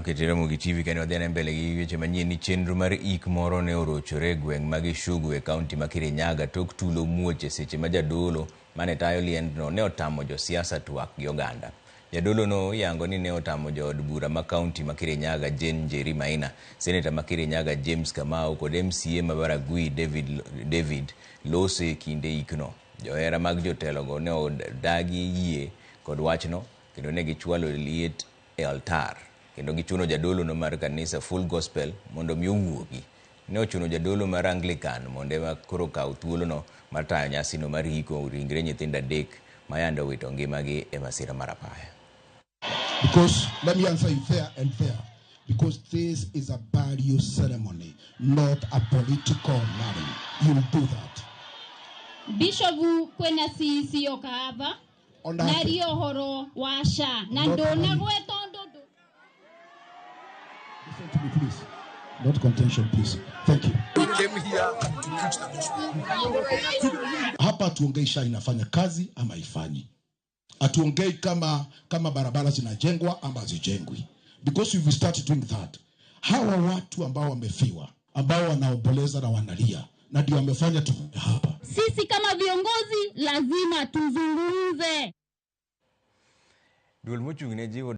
Oketi Ramogi TV kane wadhi mbele gi weche manyien ni chenro mar ik moro ne orochore e gweng' ma Gichugu e kaunti ma Kirinyaga tok tulo muoch e seche ma jadolo mane tayo liendno ne otamo josiasa twak gi oganda. Jadolo no yango ni ne otamo jood bura ma kaunti ma Kirinyaga Jane Njeri Maina, seneta ma Kirinyaga James Kamau kod MCA ma Baragwi David loso e kinde ikno. Johera mag jotelogo ne odagi yie kod wachno kendo ne gichwalo liet e altar kendo gichuno jadolo no mar kanisa Full Gospel mondo mi owuogi. Ne ochuno jadolo mar Anglican mondo ema koro kaw thuolono mar tayo nyasino mar hiko ringre nyithindo adek ma yande owito ngimagi e masira mar apaya. Because, let me answer you fair and fair. Because this is a burial ceremony, not a political rally. You'll do that. Bishofu kwĩna CEC okava Ona naria ũhoro wa SHA na Not ndũnagwetwo ndũ. Listen to me, please. Not contention, please. Thank you. We came here to preach the gospel. Hapa hatuongei SHA inafanya kazi ama haifanyi. Hatuongei kama barabara zinajengwa ama hazijengwi. Because if we start doing that, hawa watu ambao wamefiwa, ambao wanaomboleza na wanalia, na ndio wamefanya tu hapa. Sisi kama viongozi lazima tuzungumze. Duol mochung' ne jiwo